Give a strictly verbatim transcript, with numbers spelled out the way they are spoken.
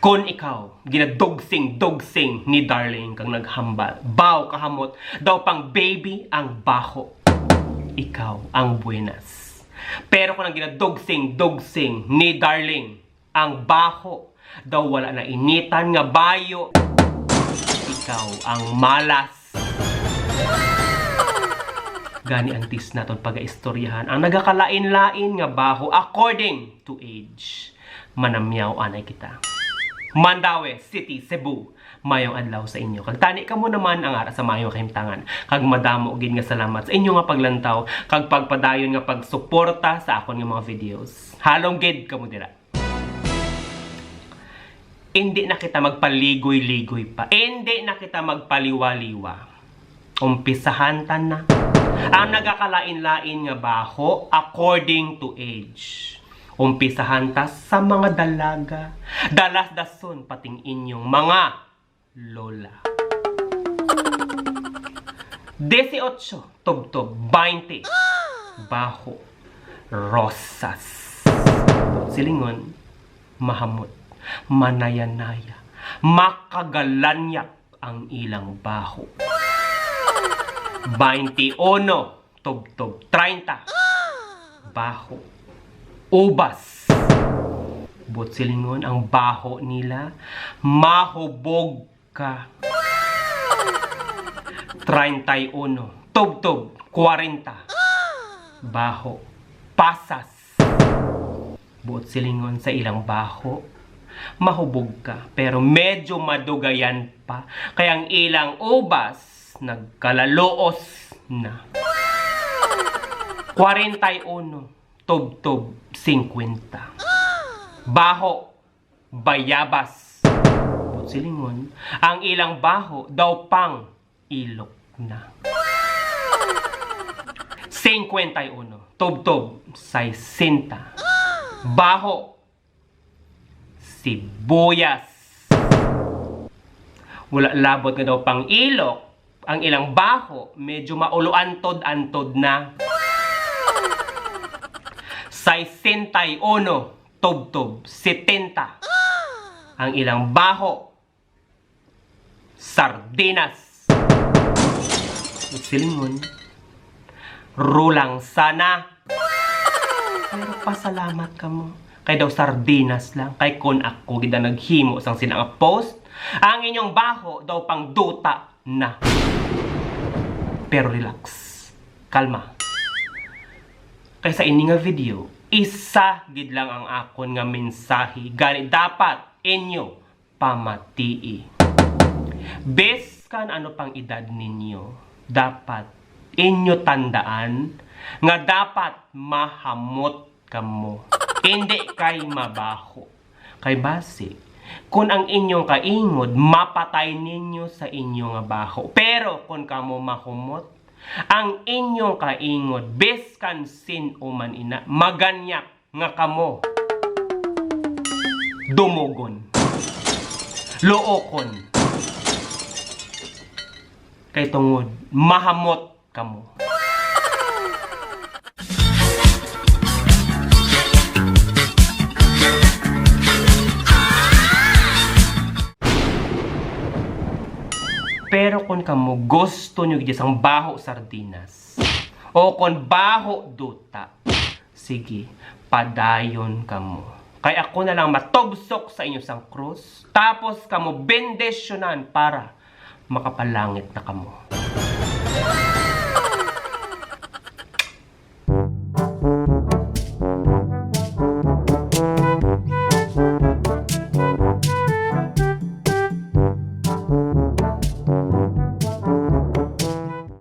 Kon ikaw ginadugsing-dugsing ni Darling kag naghambal, "Baw, kahamot, daw pang baby ang baho," ikaw ang buenas. Pero kung ang ginadugsing-dugsing ni Darling, ang baho, daw wala na initan nga bayo, ikaw ang malas. Gani, antes naton pagaistoryahan ang nagakalain-lain nga baho according to age, manamyaw anay kita. Mandaue City, Cebu, mayong adlaw sa inyo. Kag tani kamo naman ang ara sa mayong kahimtangan. Kag madamo gid nga salamat sa inyo nga paglantaw kag pagpadayon nga pagsuporta sa akon nga mga videos. Halong gid kamo dira. Indi na kita magpaligoy-ligoy pa. Indi na kita magpaliwa-liwa. Umpisahan ta na. Ang nagakalain-lain nga baho according to age. Umpisahan ta sa mga dalaga. Dalasdason pating inyong mga lola. Dieciocho, tubtob, baynte, baho, rosas. Silingon, mahamot, manayanaya, makagalanyak ang ilang baho. Baynte uno, tubtob, treinta, baho, ubas. Buot silingon, ang baho nila mahubog ka. Treinta y uno, tubtob, kwarenta, baho, pasas. Buot silingon, sa ilang baho, mahubog ka, pero medyo madugayan pa, kay ang ilang ubas nagkalaluos na. Kwarenta y uno, tubtob, singkwenta, baho, bayabas. Buot silingon, ang ilang baho daw pang ilok na. Singkwenta y uno, tubtob, saysenta, baho, sibuyas. Wala labot nga daw pang ilok, ang ilang baho medyo maulo-antod-antod na. Saysenta y uno, tubtob, setenta, ang ilang baho, sardinas. Silingon, rulang sana. Pero pasalamat kamo kay daw sardinas lang. Kay kon ako gid ang naghimo sang sila nga post, ang inyong baho daw pang duta na. Pero relax, kalma. Kay sa ini nga video, isa gid lang ang akon nga mensahe. Gani, dapat inyo pamatii. Biskan ano pang edad ninyo, dapat inyo tandaan nga dapat mahamot kamo, indi kay mabaho. Kay basi, kun ang inyong kaingod, mapatay ninyo sa inyo nga baho. Pero kun kamo mahumot, ang inyong kaingod, biskan sin-o man ina, maganyak nga kamo dumugon, luokon, kay tungod mahamot kamo. Pero kung kamo gusto nyo gid sang baho sardinas, o kon baho duta, sige, padayon kamo. Kay ako na lang matubsok sa inyo sang krus, tapos kamo bendisyonan para makapalangit na kamo.